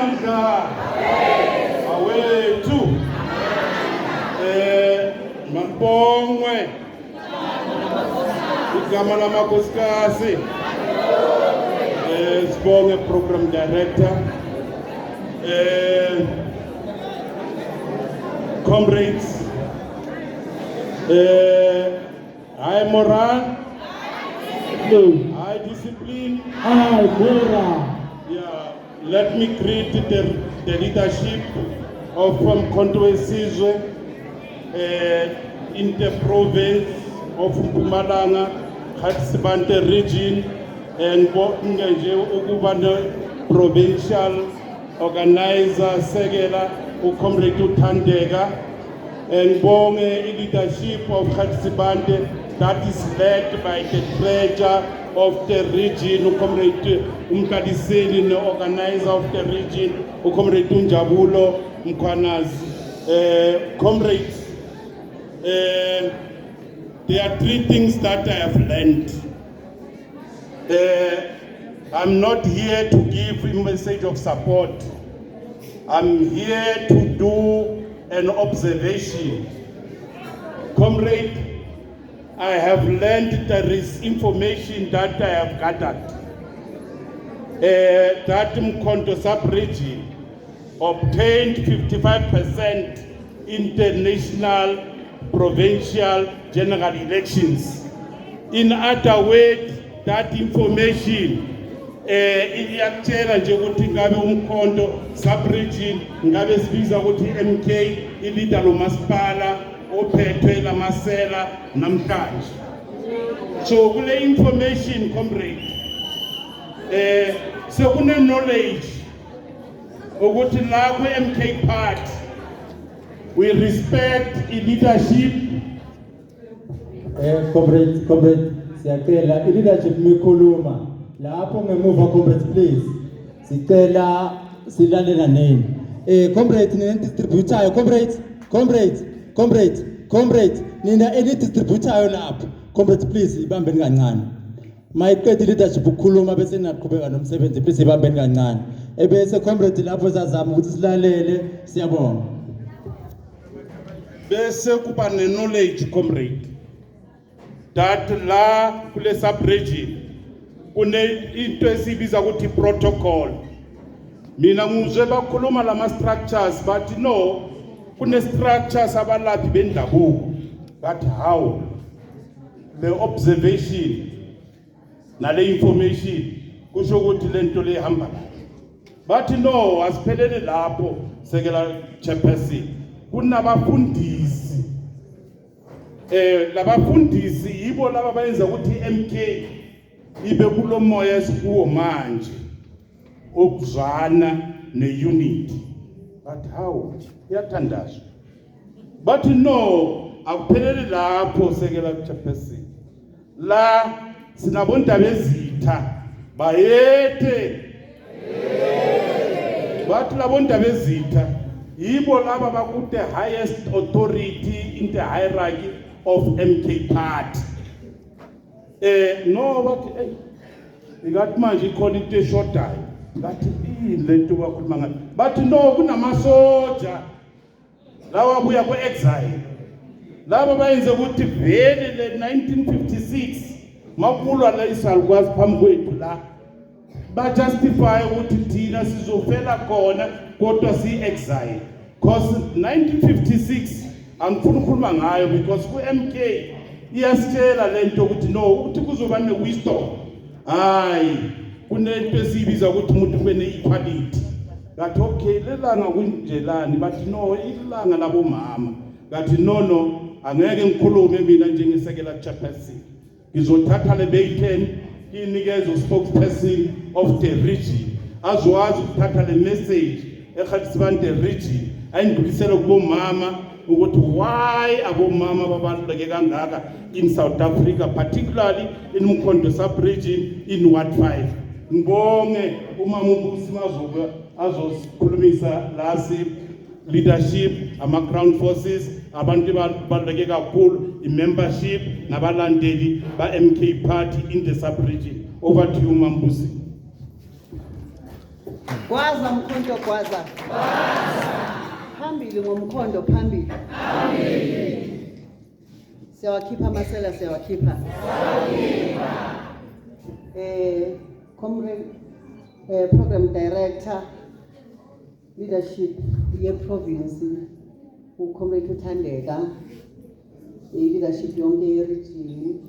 Amandla. Awethu. Mabongwe. Igama lamakhosikazi. Sibonge program director. Comrades. High morale, high discipline. High moral. Yeah, let me greet the leadership of Mkhonto weSizwe in the province of Mpumalanga, Gert Sibande region, and bonke nje ukuba ne provincial organizer sekela uComrade uThandeka, and bonge i-leadership of Gert Sibande that is led by the treasurer of the region, uComrade uMkaliseni, ne-organizer of the region, uComrade uNjabulo Mkhwanazi. Comrades, there are three things that I have learned. I'm not here to give a message of support. I'm here to do an observation. Comrade, I have learned there is information that I have gathered that Mkhonto sub-region obtained 55% in the national provincial general elections. In other words, that information iyakutshela nje ukuthi ngabe uMkhonto sub-region ngabe sibiza ukuthi MK ileader lo masipala ophethwe lamasela namhlanje. So kule information, comrade, sekune knowledge ukuthi la ku MK Party we respect i leadership. Comrade, comrade, siyacela i-leadership mikhuluma lapho ngemuva, comrades, please. Sicela silalela nini. Comrade, nina distributayo, comrades, comrades, comrades, comrades, nina eni distributayo lapho. Comrades, please ibambeni kancane. Mayiqeda i-leadership ukukhuluma bese niyaqhubeka nomsebenzi, please ibambeni kancane. Ebese comrade lapho sazama ukuthi silalele, siyabonga. Bese kuba ne-knowledge, comrade, that la kule sub-region kune into esiyibiza ukuthi protocol. Mina ngizwe bakhuluma lama structures, bathi no, kune structures abalaphi bendabuko. But how the observation nale information kusho ukuthi lento le ihamba kahle. Bathi no, asiphelele lapho, sekela chairperson, kunabafundisi. Labafundisi yibo laba bayenza ukuthi MK ibe kulomoya esikuwo manje okuzwana neunity. But how iyathandazwa. Bathi no, akuphelele lapho, sekela chairperson, la sinabondaba ezitha bayethe. Bathi labondaba ezitha yibo laba baku the highest authority in the hierarchy of MK Party. No, bathi hey, ingathi manje ikhona into eshodayo. Ngathi yini lento bakhuluma ngayo? Bathi no, kunamasoja lawa abuya ku-exile, laba bayenze ukuthi vele le 1956 makulwa la isalukwazi phambi kwethu la ba-justify ukuthi thina sizofela khona kodwa siyi-exile, cause 1956 angifuni ukukhuluma ngayo because ku-MK iyasitshela le nto ukuthi no, ukuthi kuzoba ne-wisdom. Hayi, kunento esiyibiza ukuthi umuntu kube ne-equality. Ngathi okay, lelanga kunjelani? Bathi no, ilanga labomama. Ngathi no, angeke ngikhulume mina njengesekela chairperson, ngizothatha le baton ngiyinikeze u-spokesperson of the region azokwazi ukuthatha le message eGert Sibande region ayindlulisele kubomama ukuthi why abomama babaluleke kangaka in South Africa, particularly in Mkhonto sub-region in Ward 5. Ngibonge umama uBusi Mazuka azosikhulumisa lasi leadership, ama-ground forces, abantu babaluleke kakhulu, i-membership nabalandeli ba-MK Party in the sub-region. Over to you, Mambusi. Gwaza mkhonto gwaza. Phambili ngomkhondo phambili. Phambili. Siyawakhipha amasela siyawakhipha. Siyawakhipha. Comrade Program Director Leadership ye province uComrade uThandeka, i-leadership yonke ye-region,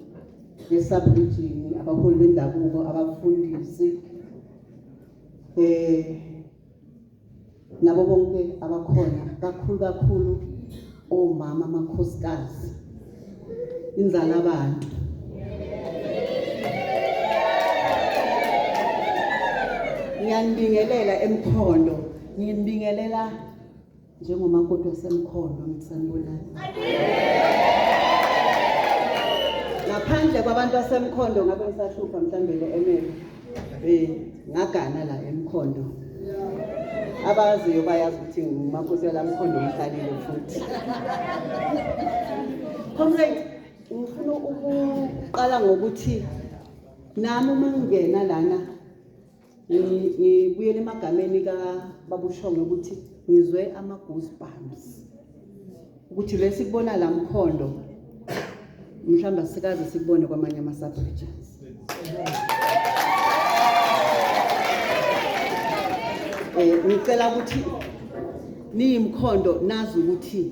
ye-sub-region, abaholi bendabuko, abafundisi, nabo bonke abakhona, kakhulu kakhulu omama, amakhosikazi, inzala abantu. Ngiyanibingelela emkhondo, nginibingelela njengomakoti wasemkhondo, ngithi sanibonani. Ngaphandle kwabantu basemkhondo ngabe ngisahlupha mhlambe le emele. Ngagana la emkhondo. Abaziyo bayazi ukuthi ngumakoti walamkhondo ngihlalile futhi. Comrade, ngifuna ukuqala ngokuthi nami uma ngingena lana ngibuyele emagameni kaBabushonge ukuthi ngizwe ama goosebumps ukuthi lesikubona la mkhondo mhlawumbe asikaze sikubone kwamanye ama sub-regions. Ngicela ukuthi niyimkhondo nazi ukuthi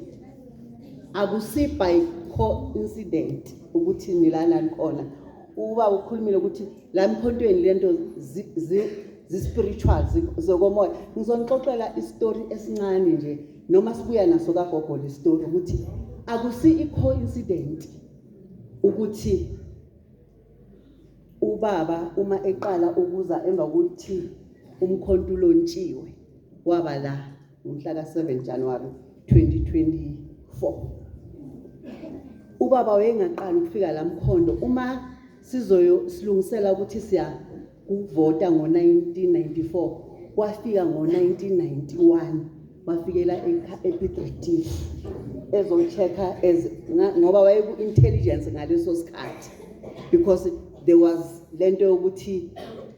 akusi by coincident ukuthi nilana khona. Uba ukhulumile ukuthi la emkhontweni lento zi spiritual, zokomoya. Ngizonixoxela istory esincane nje noma sibuya naso kagogo le story ukuthi akusi i-coincident ukuthi ubaba uma eqala ukuza emva kokuthi umkhonto ulontshiwe waba la ngomhla ka-7 January 2024. Ubaba wayengaqali ukufika la mkhondo uma sizoyo silungisela ukuthi siya kuvota ngo-1994, wafika ngo-1991, wafikela ePiet Retief ezo-check-a as ngoba wayeku-intelligence ngaleso sikhathi, because there was lento yokuthi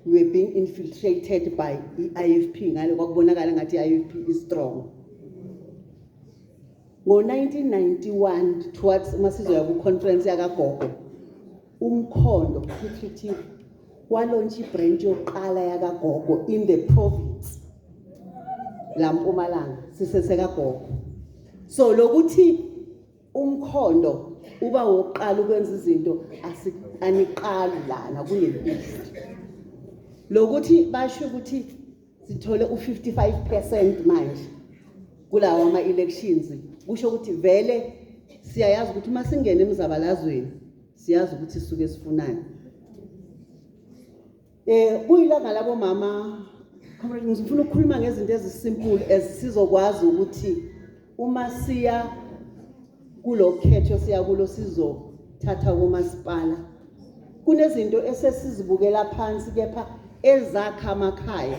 we were being infiltrated by i-IFP. Ngale kwakubonakala ngathi i-IFP is strong. Ngo-1991 towards uma sizoya ku-conference yakagogo, umkhondo Piet Retief walontsha ibranch yokuqala yakagogo in the province la Mpumalanga sisesekagogo. So lokuthi umkhondo uba wokuqala ukwenza izinto aniqali lana, kunempisi lokuthi basho ukuthi sithole u55% manje kulawa ama elections, kusho ukuthi vele siyayazi ukuthi uma singena emzabalazweni siyazi ukuthi sisuke sifunani. Kuyilanga labo mama, comrade, ngifuna ukukhuluma ngezinto ezisimple ezisizokwazi ukuthi uma siya kulokhetho siya kulo sizothatha komasipala, kunezinto esesizibukela phansi kepha ezakha amakhaya.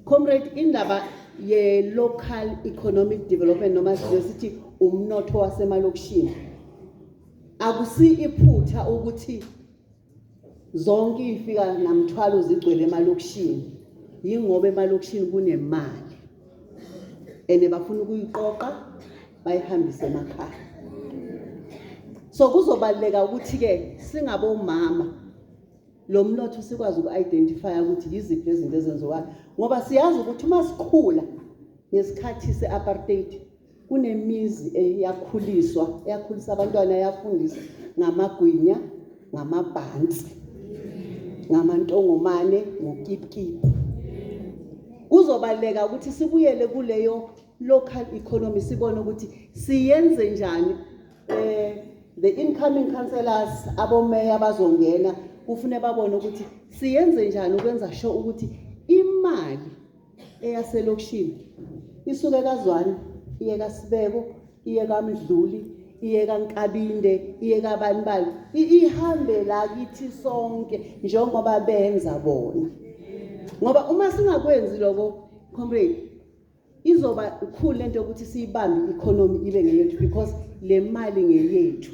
Comrade, indaba ye local economic development noma sithi umnotho wasemalokishini, akusi iphutha ukuthi zonke ifika namthwalo zigcwele emalokishini, yingoba emalokishini kunemali ene bafuna ukuyiqoqa bayihambise emakhaya. So kuzobaluleka ukuthi ke singabomama lo mnotho sikwazi uku-identify ukuthi yiziphi lezinto ezenziwayo, ngoba siyazi ukuthi uma sikhula ngesikhathi se-apartheid kunemizi eyakhuliswa, eyakhulisa abantwana, yafundisa ngamagwinya, ngamabhansi, ngamantongomane, ngokipkipi. Kuzobaluleka ukuthi sibuyele kuleyo local economy, sibone ukuthi siyenze njani. The incoming councillors, abomeya bazongena, kufune babone ukuthi siyenze njani ukwenza sure ukuthi imali eyaselokishini isuke kaZwane iye kaSibeko, iye kaMdluli, iye kaNkabinde, iye kabanibani, ihambe la kithi sonke njengoba benza bona. Ngoba uma singakwenzi lokho, comrade, izoba ikhulu lento yokuthi siyibambe i-economy ibe ngeyethu, because le mali ngeyethu.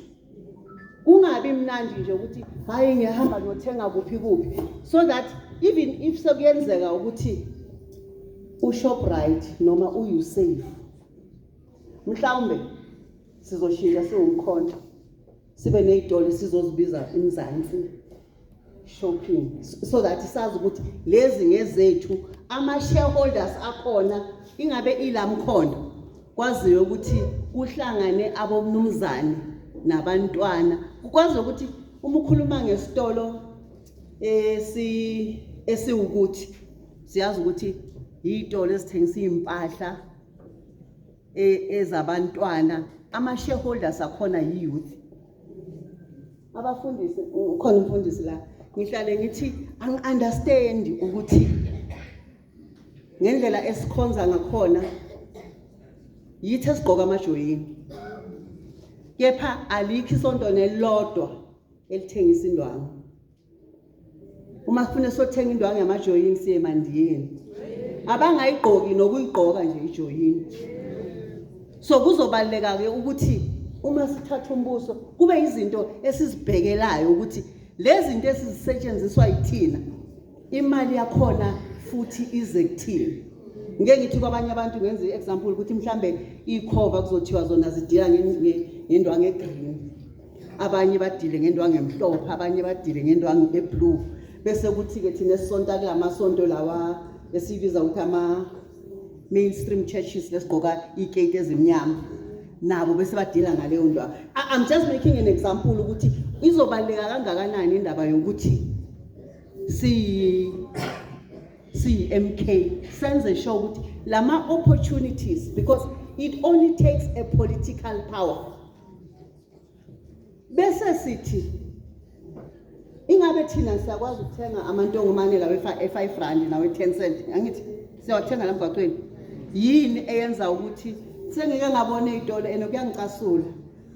Kungabi mnandi nje ukuthi hayi ngiyahamba ngiyothenga kuphi kuphi, so that even if sekuyenzeka ukuthi uShoprite noma uUsave, mhlawumbe sizoshintsha siwumkhonto, sibe nezitolo sizozibiza iMzansi Shopping, so that sazi ukuthi lezi ngezethu, ama-shareholders akhona ingabe ilamkhondo, kwaziwe ukuthi kuhlangane abomnumzane nabantwana, kukwazi ukuthi uma ukhuluma ngesitolo esiwukuthi siyazi ukuthi yitolo esithengisa impahla ezabantwana, ama-shareholders akhona yi-youth. Abafundisi, ukhona umfundisi la, ngihlale ngithi angi-understand ukuthi ngendlela esikhonza ngakhona yithi esigqoka amajoyini, kepha alikho isonto nelilodwa elithengisa indwangu. Uma sifuna sothenga indwangu yamajoyini siye emandiyeni, abangayigqoki nokuyigqoka nje ijoyini. So kuzobaluleka ke ukuthi uma sithatha umbuso kube izinto esizibhekelayo ukuthi lezi zinto esizisetshenziswa yithina, imali yakhona futhi ize kuthina. Ngeke ngithi kwabanye abantu, ngenze i-example ukuthi mhlambe ikhova kuzothiwa zona zidila ngendwangu egreen, abanye badile ngendwangu emhlophe, abanye badile ngendwangu eblue, bese kuthi-ke thina esisonta kulamasonto lawa esiyibiza ukuthi ama-mainstream churches, lesigqoka iy'keti ezimnyama, nabo bese badila ngaleyo ndwangu. I'm just making an example ukuthi izobaluleka kangakanani indaba yokuthi siyi-MK senze sure ukuthi lama opportunities, because it only takes a political power. Bese sithi ingabe thina siyakwazi ukuthenga amantongomane lawo e-5 rand nawe 10 cent, angithi siyawathenga la mgwaqweni? Yini eyenza ukuthi sengike ngabona ey'tolo and kuyangicasula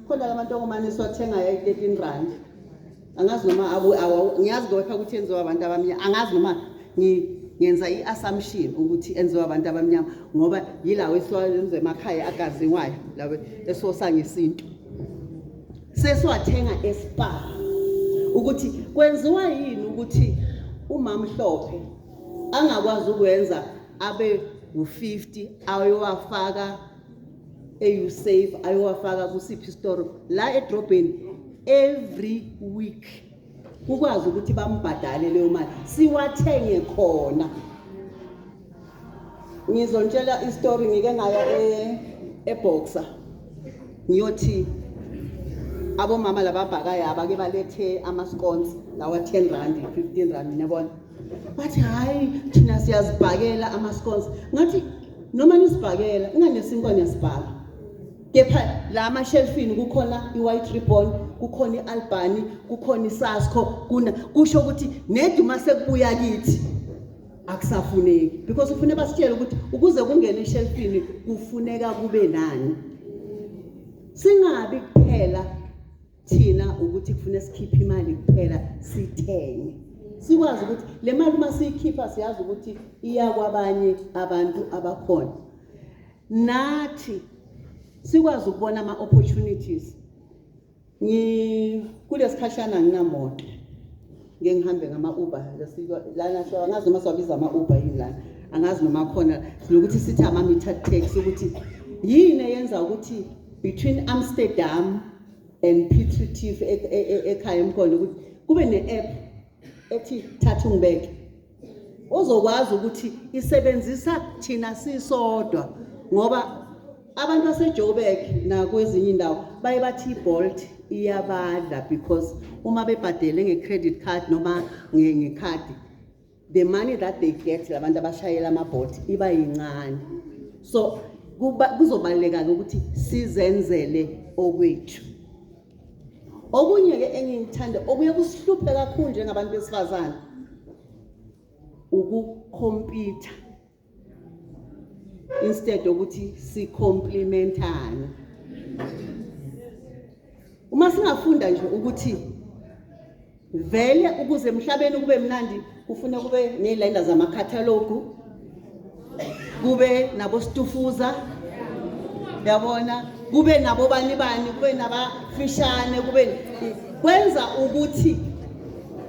khona la mantongomane siwathenga ayi-13 rand? Angazi noma ngiyazi kepha ukuthi enziwa abantu abamnyama. Angazi noma ngenza i-assumption ukuthi enziwa abantu abamnyama, ngoba yilawo esiwayenza emakhaya agaziwayo, lawo esiwosa ngesintu, sesiwathenga eSpar. Ukuthi kwenziwa yini ukuthi umamhlophe angakwazi ukwenza abe u50 ayowafaka eUsave, ayowafaka kusiphi isitoro la edrobheni every week, ukwazi ukuthi bambhadale leyo mali, siwathenge khona? Ngizontshela istory. Ngike ngaya eBoxer, ngiyothi abomama lababhakayo abake balethe ama-scones lawa 10 rand, 15 rand, niyabona. Bathi hayi, thina siyazibhakela ama-scones. Ngathi noma nisibhakela, inganesinkwa niyasibhaka, kepha la amashelfini kukhona i-White Ribbon, kukhona i-Albany, kukhona iSasco, kuna kusho ukuthi nedi uma sekubuya kithi akusafuneki, because ufune basitshele ukuthi ukuze kungene eshelfini kufuneka kube nani. Singabi kuphela thina ukuthi kufune sikhiphe imali kuphela sithenge, sikwazi ukuthi le mali uma siyikhipha siyazi ukuthi iya kwabanye abantu abakhona, nathi sikwazi ukubona ama-opportunities. Kulesikhashana nginamoto, ngeke ngihambe ngama-Uber lana, angazi noma siwabiza ama-Uber yini lana, angazi noma khona sinokuthi sithi ama-meter taxi, ukuthi yini eyenza ukuthi between Amsterdam and Piet Retief ekhaya emkhondo ukuthi kube ne-app ethi thatha ungibeke, ozokwazi ukuthi isebenzisa thina sisodwa, ngoba abantu baseJoburg nakwezinye indawo baye bathi iBolt iyabadla, because uma bebhadele nge-credit card noma ngekhadi, the money that they get, labantu abashayela ama-Bolt, iba yincane. So kuzobaluleka-ke ukuthi sizenzele okwethu. Okunye-ke engikuthanda okuye kusihluphe kakhulu njengabantu besifazane ukucompeta instead ukuthi sicomplementane. Uma singafunda nje ukuthi vele ukuze emhlabeni kube mnandi kufuna kube ney'layina zamakhathalogu, kube nabo-stufuza, yabona, kube nabo bani bani, kube nabafishane, kube kwenza ukuthi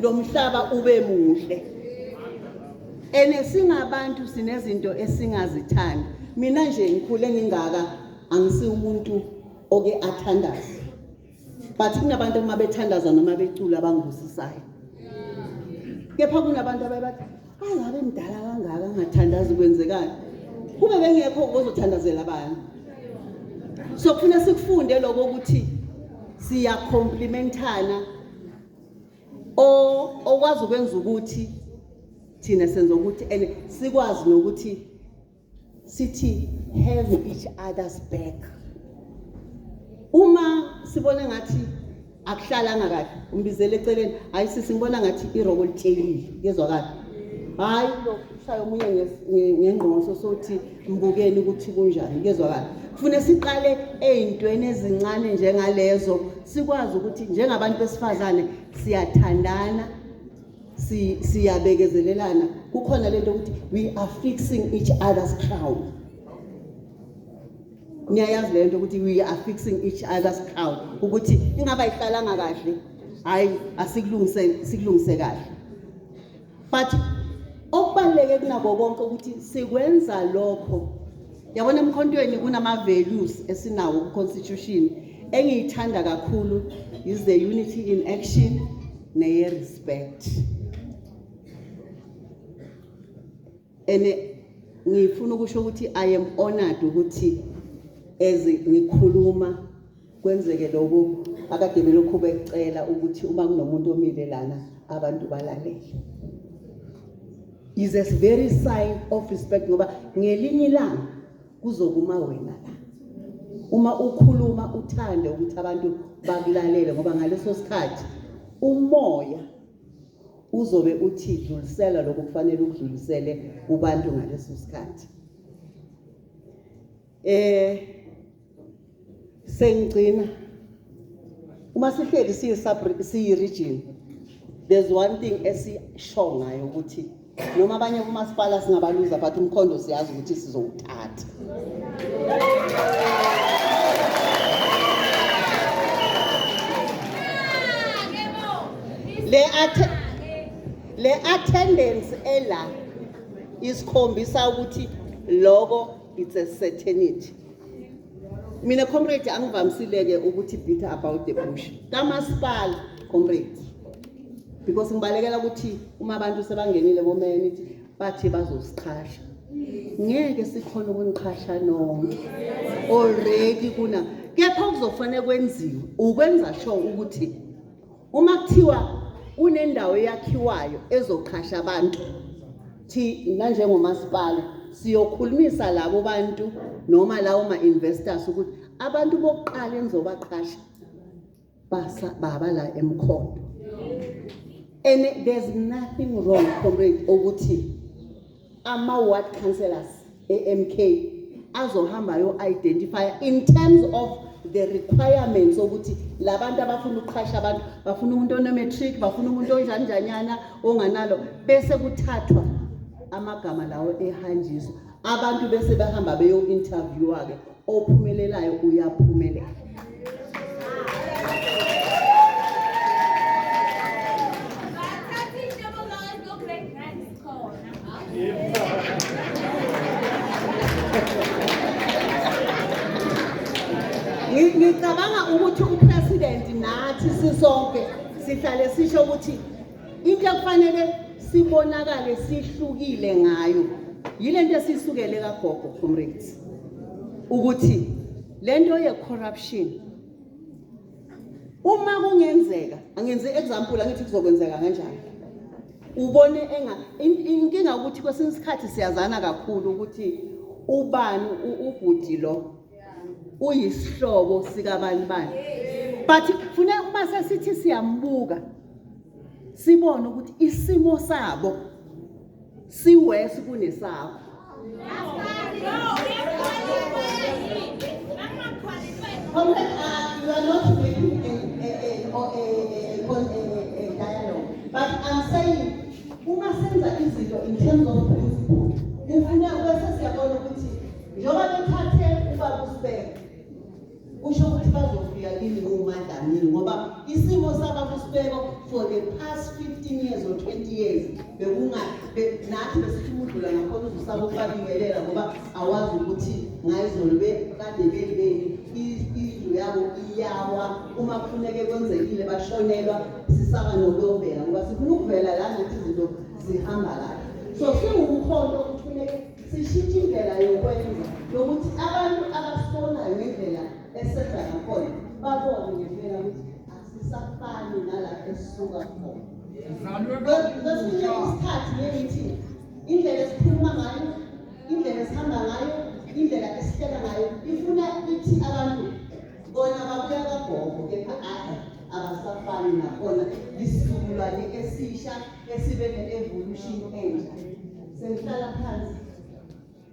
lo mhlaba ube muhle. Ene singabantu sinezinto esingazithandi. Mina nje ngikhule ngingaka, angisi umuntu oke athandaze, but kunabantu uma bethandaza noma becula abangibusisayo. Kepha kunabantu abaye bathi, "Angabe mdala kangaka angathandazi, kwenzekani?" Kube bengekho ozothandazela abantu. So kufuna sikufunde lokho ukuthi siyacomplementana, o okwazi ukwenza ukuthi thina senza ukuthi and sikwazi nokuthi sithi have each other's back. Uma sibona ngathi akuhlalanga kahle, umbizele eceleni, "Hayi sisi, ngibona ngathi iroko litshekile." Kezwakala, hayi lo ushaya omunye ngengqoso, sothi mbukeni ukuthi kunjani. Kezwakala, kufune siqale ey'ntweni ezincane njengalezo, sikwazi ukuthi njengabantu besifazane siyathandana, siyabekezelelana. Kukhona lento ukuthi we are fixing each other's crown. Niyayazi le nto ukuthi we are fixing each other's crown, ukuthi ingaba ihlalanga kahle, hayi asikulungise, sikulungise kahle. But okubaluleke kunako konke ukuthi sikwenza lokho, yabona, emkhontweni kunama-values esinawo ku-constitution. Engiyithanda kakhulu is the unity in action neye-respect. And ngifuna ukusho ukuthi I am honored ukuthi as ngikhuluma kwenzeke lokhu akade belokhu becela, ukuthi uma kunomuntu omile lana abantu balalele, is a very sign of respect, ngoba ngelinye ilanga kuzokuma wena la, uma ukhuluma uthande ukuthi abantu bakulalele, ngoba ngaleso sikhathi umoya uzobe uthi dlulisela lokho kufanele ukudlulisele kubantu ngaleso sikhathi. Sengigcina, uma sihleli siyi siyi region, there's one thing esisho ngayo ukuthi noma abanye kumasipala singabaluza, but umkhondo siyazi ukuthi sizowuthatha. Le attendance ela isikhombisa ukuthi loko it's a certainty. Mina comrade, angivamisile ke ukuthi beat about the bush kamasipala, comrade, because ngibalekela ukuthi uma abantu sebangenile bomeya nithi bathi bazosiqhasha, ngeke sikhona ukuniqhasha nonke already kuna. Kepha kuzofanele kwenziwe ukwenza sure ukuthi uma kuthiwa kunendawo eyakhiwayo ezoqhasha abantu, thina njengomasipala siyokhulumisa labo bantu noma lawo ma-investors ukuthi abantu bokuqala enizobaqhasha basa baba la eMkhondo. And there's nothing wrong, comrade, ukuthi ama-ward councillors e-MK azohamba yo-identify in terms of the requirements ukuthi labantu abafuna ukuqhasha abantu bafuna umuntu one-matric, bafuna umuntu onjani njanyana onganalo, bese kuthathwa amagama lawo ehanjiswa abantu, bese behamba beyo-interviewa-ke, ophumelelayo uyaphumelela. Bathatha iy'hlobo zawo grade 9 sikhona. Ngicabanga ukuthi upresident nathi sisonke sihlale sisho ukuthi into ekufanele sibonakale sihlukile ngayo yile nto esisukele kagogo, comrades, ukuthi lento ye-corruption, uma kungenzeka, angenze example, angithi kuzokwenzeka kanjani, ubone enga inkinga ukuthi kwesinye isikhathi siyazana kakhulu ukuthi ubani ubhudi lo uyisihlobo sikabani bani, but funa uma sesithi siyambuka sibone ukuthi isimo sabo siworse kunesakho. Comrade, you are not making a dialogue. But I'm saying, uma senza izinto in terms of principle, kufuna bese siyabona ukuthi njengoba bethathe ubaba uSibeke, kusho ukuthi bazofika kimi nguMandla. emadamini, ngoba isimo sabakusibeko for the past 15 years or 20 years bekunga nathi besithi umudlula ngakhona uzusaba ukubabingelela, ngoba awazi ukuthi ngayizolo bekade bebeni indlu yabo iyawa. Uma kufuneke kwenzekile bashonelwa, sisaba nokuyovela ngoba sifuna ukuvela la ngathi izinto zihamba kahle. So siwumkhonto kufuneke sishintshe indlela yokwenza yokuthi abantu abasibonayo ngendlela esenza ngakhona babone ngempela ukuthi asisafani nala esisuka khona. Kwesinye isikhathi ngithi indlela esikhuluma ngayo, indlela esihamba ngayo, indlela esihlela ngayo ifuna ithi abantu bona babuya kagogo, kepha ahe abasafani nakhona, isizukulwane esisha esibe ne-evolution entsha. Sengihlala phansi,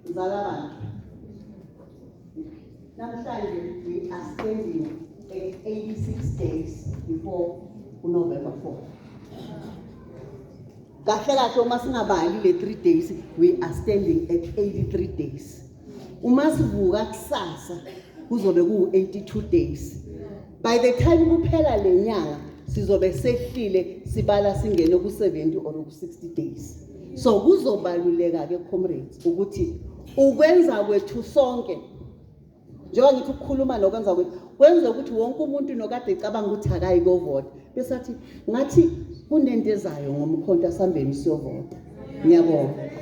mzala bantu. Namhlanje we are standing at 86 days before uNovember 4. Kahle kahle, uma singabali le 3 days, we are standing at 83 days. Uma sivuka kusasa kuzobe ku-82 days. By the time kuphela le nyanga sizobe sehlile, sibala singene ku-70 or ku-60 days. So kuzobaluleka ke, comrades, ukuthi ukwenza kwethu sonke, njengoba ngithi ukukhuluma nokwenza kwethu, kwenze ukuthi wonke umuntu nokade ecabanga ukuthi akayi kovota bese athi ngathi kunento ezayo ngomkhonto, asambeni siyovota. Ngiyabonga.